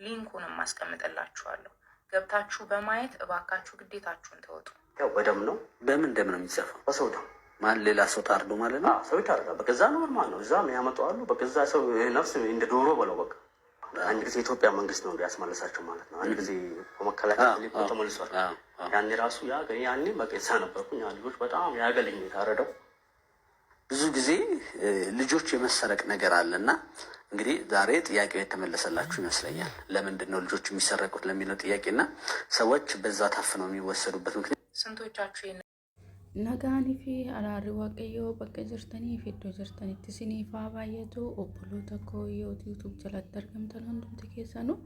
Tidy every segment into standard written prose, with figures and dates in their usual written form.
ሊንኩንም አስቀምጥላችኋለሁ። ገብታችሁ በማየት እባካችሁ ግዴታችሁን ተወጡ። ያው በደም ነው። በምን ደም ነው የሚጻፈው? በሰው ደም። ማን ሌላ ሰው ታርዶ ማለት ነው? አዎ፣ ሰው ይታረዳል። በገዛ normal ነው። እዛም ያመጡ አሉ። በገዛ ሰው ነፍስ እንደ ዶሮ በለው በቃ። አንድ ጊዜ የኢትዮጵያ መንግስት ነው ያስመለሳቸው ማለት ነው። አንድ ጊዜ በመከላከያ ሊቆ ተመልሷል። ያኔ ራሱ ያኔ በቃ እዛ ነበርኩኝ። ያ ልጆች በጣም ያገለኝ የታረደው። ብዙ ጊዜ ልጆች የመሰረቅ ነገር አለ እና እንግዲህ ዛሬ ጥያቄው የተመለሰላችሁ ይመስለኛል። ለምንድን ነው ልጆች የሚሰረቁት ለሚለው ጥያቄ እና ሰዎች በዛ ታፍነው የሚወሰዱበት ምክንያት ስንቶቻችሁ ይህን Nagaanii fi araarri Waaqayyoo bakka jirtanii fi iddoo jirtanitti isiniif haa baay'atu. Obboloota koo yoo YouTube jalatti argamtan hundumti keessanuu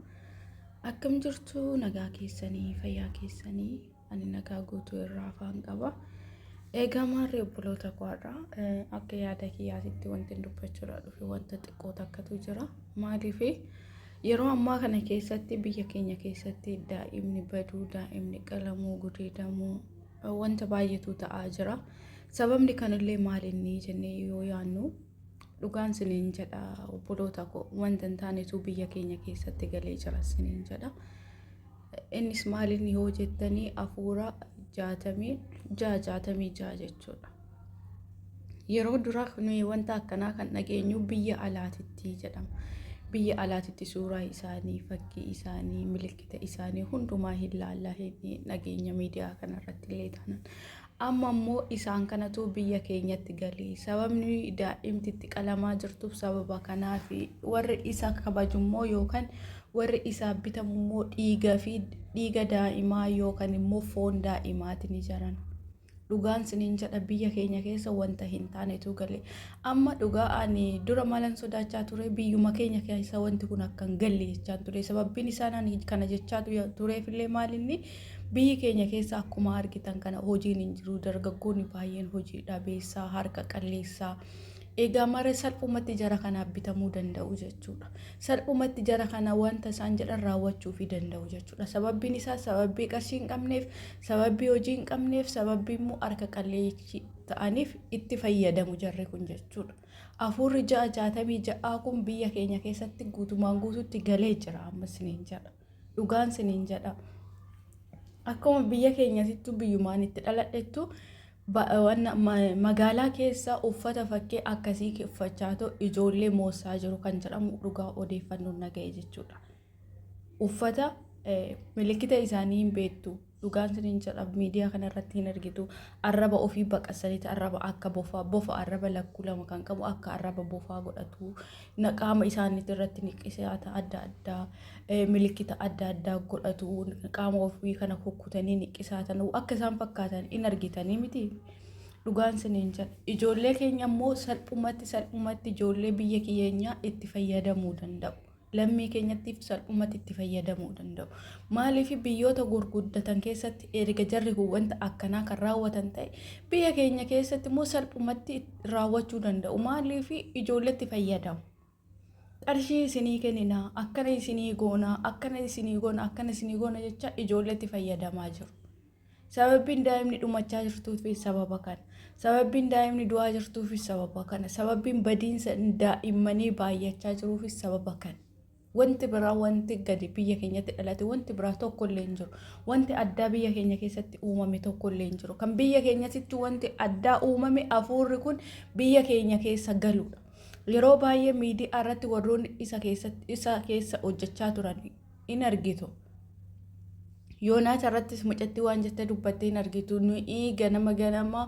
akkam jirtu? Nagaa keessanii, fayyaa keessanii? Ani nagaa guutuu irraa afaan qaba. Egaa maarree obboloota koo, har'a akka yaada kiyyaatitti wanti dubbachuudhaa dhufe wanta xiqqoo takkatu jira. Maaliif yeroo ammaa kana keessatti biyya keenya keessatti daa'imni baduu, daa'imni qalamuu, gudeedamuu, wanta baay'eetu ta'aa jira. Sababni kanallee maalinni jennee yoo yaannu, dhugaan siniin jedha obboloota koo, wanta hin taanetu biyya keenya keessatti galee jira siniin jedha. Innis maalinni yoo jettanii, hafuura 66 66 jechuudha. Yeroo dura nuyi wanta akkanaa kan dhageenyu biyya alaatitti jedhama. Biyya alaatitti suuraa isaanii, fakkii isaanii, milikkita isaanii hundumaa hin laallaa, hin dhageenya miidiyaa kanarratti illee taanaan. Amma immoo isaan kanatu biyya keenyatti galee, sababni daa'imti itti qalamaa jirtuuf sababa kanaa fi warri isa kabajummoo yookaan warri isaaf bitamummoo dhiiga fi dhiiga daa'imaa yookaan immoo foon daa'imaati ni jiran. Dhugaan siniin jedha, biyya keenya keessa wanta hin taanetu gale. Amma dhugaa ani dura malan sodaachaa ture, biyyuma keenya keessa wanti kun akka hin galle jechaa ture. Sababbiin isaan ani kana jechaa tureefillee maalinni, biyyi keenya keessa akkuma argitan kana hojiin hin jiru, dargaggoonni baay'een hojii dhabeessaa, harka qalleessaa. Egaa mara salphumatti jara kanaaf bitamuu danda'u jechuudha. Salphumatti jara kana wanta isaan jedhan raawwachuufii danda'u jechuudha. Sababbiin isaa sababbii qarshii hin qabneef, sababbii hojii hin qabneef, sababbii immoo harka qalleeyyii ta'aniif itti fayyadamu jarri kun jechuudha. Hafuurri 666 kun biyya keenya keessatti guutumaan guututti galee jira amma siniin jedha. Dhugaan siniin jedha. Akkuma biyya keenyatittu, biyyumaan itti dhaladhettu, magaalaa keessa uffata fakkii akkasii uffachaa ijoollee moossaa jiru kan jedhamu dhugaa odeeffannoon naga'e jechuudha. Uffata milikkita isaanii hin beektu. Dhugaan siniin jedha, miidiyaa kanarratti hin argitu. Arraba ofii baqasaniiti, arraba akka bofaa, bofa arraba lakkuu lama kan qabu akka arraba bofaa godhatu. Qaama isaaniitti irratti niqisaata adda addaa, milikkita adda addaa godhatu. Qaama ofii kana kukkutanii niqisaatan akka isaan fakkaatan hin argitanii miti. Dhugaan siniin jedha. Ijoollee keenya immoo salphumatti salphumatti ijoollee biyya keenyaa itti fayyadamuu danda'u. Lammii keenyatti salphumatti itti fayyadamuu danda'u. Maaliif biyyoota gurguddatan keessatti erga jarri kun wanta akkanaa kan raawwatan ta'e, biyya keenya keessatti immoo salphumatti raawwachuu danda'u. Maaliif ijoolleetti fayyadamu? Qarshii isinii kenninaa, akkana isinii goonaa, akkana isinii goona, akkana isinii goona jecha ijoolleetti fayyadamaa jiru. Sababbiin daa'imni dhumachaa jirtuufi sababa kana. Sababbiin daa'imni du'aa jirtuufi sababa kana. Sababbiin badiinsa daa'immanii baay'achaa jiruufi sababa kana. Wanti biraa, wanti gadi biyya keenyatti dhalate wanti biraa tokko illee hin jiru. Wanti addaa biyya keenya keessatti uumame tokko illee hin jiru. Kan biyya keenyatti wanti addaa uumame hafuurri kun biyya keenya keessa galuudha. Yeroo baay'ee miidiyaa irratti warroonni isa keessatti isa keessa hojjechaa turan in argitu. Yoonaas irrattis mucattii waan jettee dubbattee hin argitu. Nuyi ganama ganama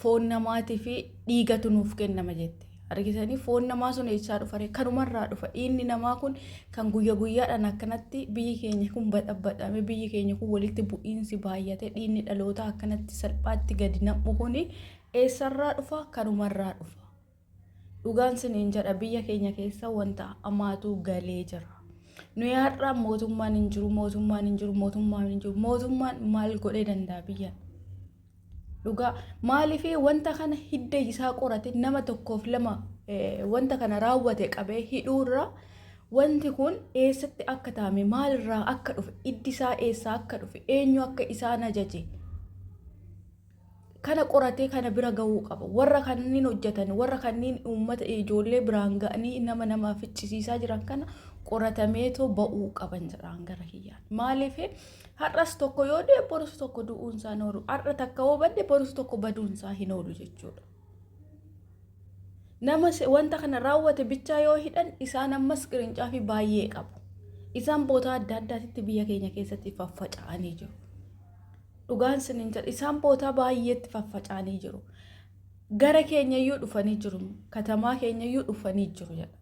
foon namaatii fi dhiigatu nuuf kennama jette. Argitanii, foon namaa sun eessaa dhufa ree? Kanumarraa dhufa. Dhiigni namaa kun kan guyya guyyaadhaan akkanatti biyyi keenya kun baxabaxame, biyyi keenya kun walitti bu'iinsi baay'ate, dhiigni dhalootaa akkanatti salphaatti gadi nam'u kuni eessarraa dhufa? Kanumarraa dhufa. Dhugaan siniin jedha, biyya keenya keessa wanta hamaatu galee jira. Nuyi har'a mootummaan hin jiru, mootummaan hin jiru, mootummaan hin jiru. Mootummaan maal godhee danda'a biyya? Dhugaa maaliif wanta kana hidda isaa qorate, nama tokkoof lama wanta kana raawwate qabee hidhuurra, wanti kun eessatti akka taame, maalirraa akka dhufe, hiddi isaa eessaa akka dhufe, eenyu akka isaan ajaje kana qoratee kana bira gahuu qaba. Warra kanneen hojjetan, warra kanneen uummata ijoollee biraan ga'anii nama nama ficcisiisaa jiran kana Qoratameetoo ba'uu qaban jedhaan gara kiyyaan. Maaliif har'as tokko yoo du'e borus tokko du'uun isaa hin oolu. Har'a takka yoo badde borus tokko baduun isaa hin oolu jechuudha. Nama wanta kana raawwate bichaa yoo hidhan isaan ammas qirincaafi baay'ee qabu. Isaan bootaa adda addaatitti biyya keenya keessatti faffaca'anii jiru. Dhugaan sinin jedha isaan bootaa baay'eetti faffaca'anii jiru. Gara keenya iyyuu dhufanii jiru. Katamaa keenya iyyuu dhufanii jiru jedha.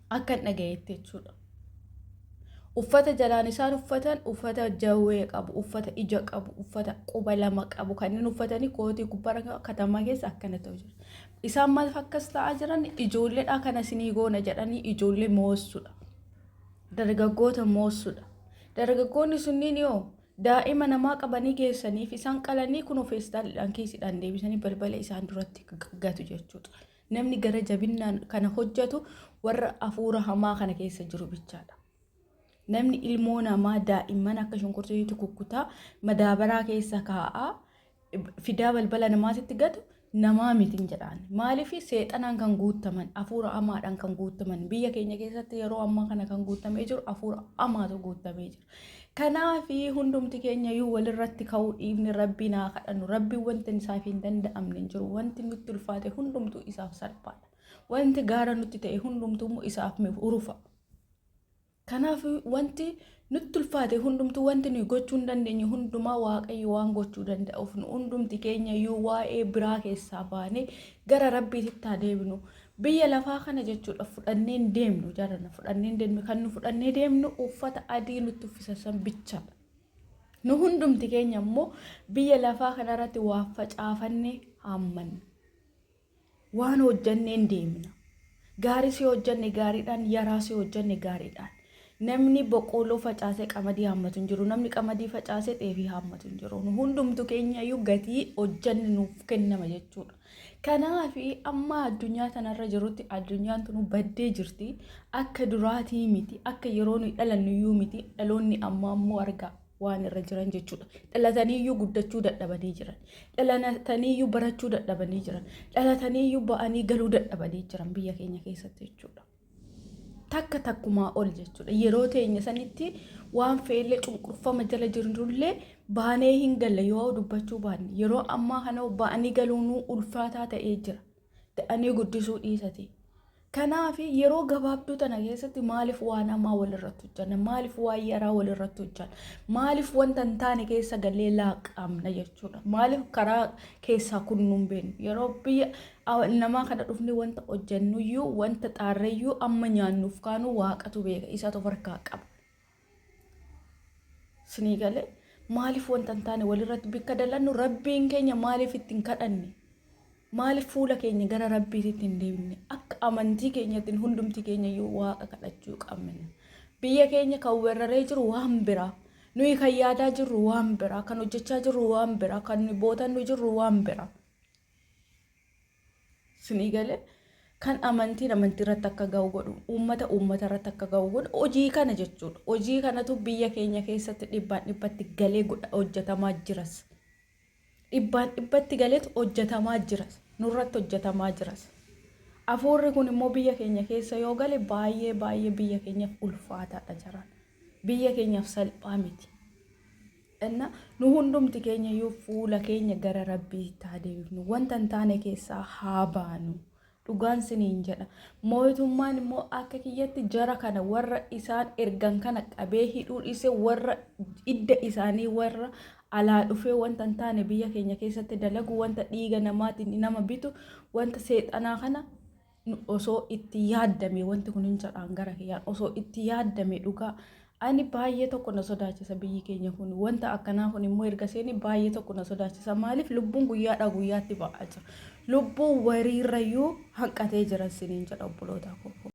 Akkan dhagayetti jechuudha. Uffata jalaan isaan uffatan uffata jawwee qabu, uffata ija qabu, uffata quba lama qabu kanneen uffatanii kootii gubbaarra katamaa keessa akkana ta'u jira. Isaan maaliif akkas ta'aa jiran ijoolleedhaa kana isinii goona jedhanii ijoollee moossuudha. Dargaggoota moossuudha. Dargaggoonni sunniin yoo daa'ima namaa qabanii geessaniif isaan qalanii kunoo feestaaliidhaan kiisiidhaan deebisanii balbala isaan duratti gatu jechuudha. Namni gara jabinnaan kana hojjetu warra hafuura hamaa kana keessa jiru bichaadha. Namni ilmoo namaa daa'imman akka shunkurtiitti kukkutaa madaabaraa keessa kaa'aa fidaa balbala namaatitti gatu namaa mitin jedhaan. Maaliif seexanaan kan guuttaman hafuura hamaadhaan kan guuttaman biyya keenya keessatti yeroo ammaa kana kan guuttamee jiru hafuura hamaatu guuttamee jira. Kanaaf hundumti keenya iyyuu walirratti ka'uu dhiifne rabbiin haa kadhannu. Rabbiin wanti isaaf hin danda'amne hin jiru. Wanti nutti ulfaate hundumtuu isaaf salphaadha. Wanti gaara nutti ta'e hundumtuu immoo isaaf urufa. Kanaaf wanti nutti ulfaate hundumtuu wanti nuyi gochuu hin dandeenye hundumaa Waaqayyo waan gochuu danda'uuf nu hundumti keenya iyyuu waa'ee biraa keessaa baanee gara rabbiititti haa deebinu. Biyya lafaa kana jechuudha fudhannee hin deemnu jarana fudhannee hin deemnu kan nu fudhannee deemnu uffata adii nutti uffisan san bichaadha. Nu hundumti keenya immoo biyya lafaa kanarratti waa facaafannee haammanna. Waan hojjanneen deemna. Gaarii si hojjanne gaariidhaan, yaraa si hojjanne gaariidhaan. Namni boqqoolloo facaasee qamadii haammatu hin jiru. Namni qamadii facaasee xeefii haammatu hin jiru. Nu hundumtu keenya iyyuu gatii hojjanne nuuf kennama jechuudha. Kanaaf amma addunyaa tanarra jirutti addunyaan tunu baddee jirti. Akka duraatii miti. Akka yeroo nuyi dhalannu iyyuu miti. Dhaloonni ammaa immoo argaa waan irra jiran jechuudha. Dhalatanii iyyuu guddachuu dadhabanii jiran. Dhalatanii iyyuu barachuu dadhabanii jiran. Dhalatanii iyyuu ba'anii galuu dadhabanii jiran biyya keenya keessatti jechuudha. Takka takkumaa ol jechuudha. Yeroo teenya sanitti waan fe'ellee cunqurfama jala jirrullee baanee hin galle yoo dubbachuu baanne. Yeroo ammaa kana ba'anii galuunuu ulfaataa ta'ee jira. Da'anii guddisuu dhiisati. Kanaaf yeroo gabaabduu tana keessatti maaliif waan hamaa walirratti hojjanna? Maaliif waan yaraa walirratti hojjanna? Maaliif wanta hin taane keessa gallee laaqamna jechuudha? Maaliif karaa keessaa kunnuun hin beeknu? Yeroo biyya namaa kana dhufne wanta hojjennuyyuu wanta xaarreyyuu amma nyaannuuf kaanu waaqatu beeka isatu harkaa qaba. Sinii galee maaliif wanta hin taane walirratti bikka dalannu rabbiin keenya maaliif ittiin kadhanne? Maaliif fuula keenya gara rabbiititti hin deemne? Akka amantii keenyattiin hundumti keenya iyyuu waaqa kadhachuu qabna. Biyya keenya kan weeraree jiru waan biraa. Nuyi kan yaadaa jirru waan biraa, kan hojjechaa jirru waan biraa, kan nuyi bootannu jirru waan biraa. Sinii galee kan amantiin amantii irratti akka ga'u godhu, uummata uummata irratti akka ga'u godhu hojii kana jechuudha. Hojii kanatu biyya keenya keessatti dhibbaan dhibbatti galee godha hojjetamaa jiras. Dhibbaan dhibbatti galeetu hojjetamaa jiras. Nurratti hojjetamaa jiras. Afuurri kun immoo biyya keenya keessa yoo gale baay'ee baay'ee biyya keenyaaf ulfaataadha jaraan. Biyya keenyaaf salphaa miti. Inna nu hundumti keenya iyyuu fuula keenya gara rabbiitti haa deebifnu. Wanta hin taane keessaa haa baanu. Dhugaan siniin jedha. Mootummaan immoo akka kiyyatti jara kana warra isaan ergan kana qabee hidhuu dhiisee warra idda isaanii warra alaa dhufee wanta hin taane biyya keenya keessatti dalagu wanta dhiiga namaatiin nama bitu wanta seexanaa kana osoo itti yaaddame wanti kun hin jedhaan gara kiyyaan osoo itti yaaddame dhugaa ani baay'ee tokko na sodaachisa biyyi keenya kun wanta akkanaa kun immoo erga seeni baay'ee tokko na sodaachisa maaliif lubbuun guyyaadhaa guyyaatti ba'aa jira lubbuun wariirrayyuu hanqatee jira siniin jedha obboloota koo.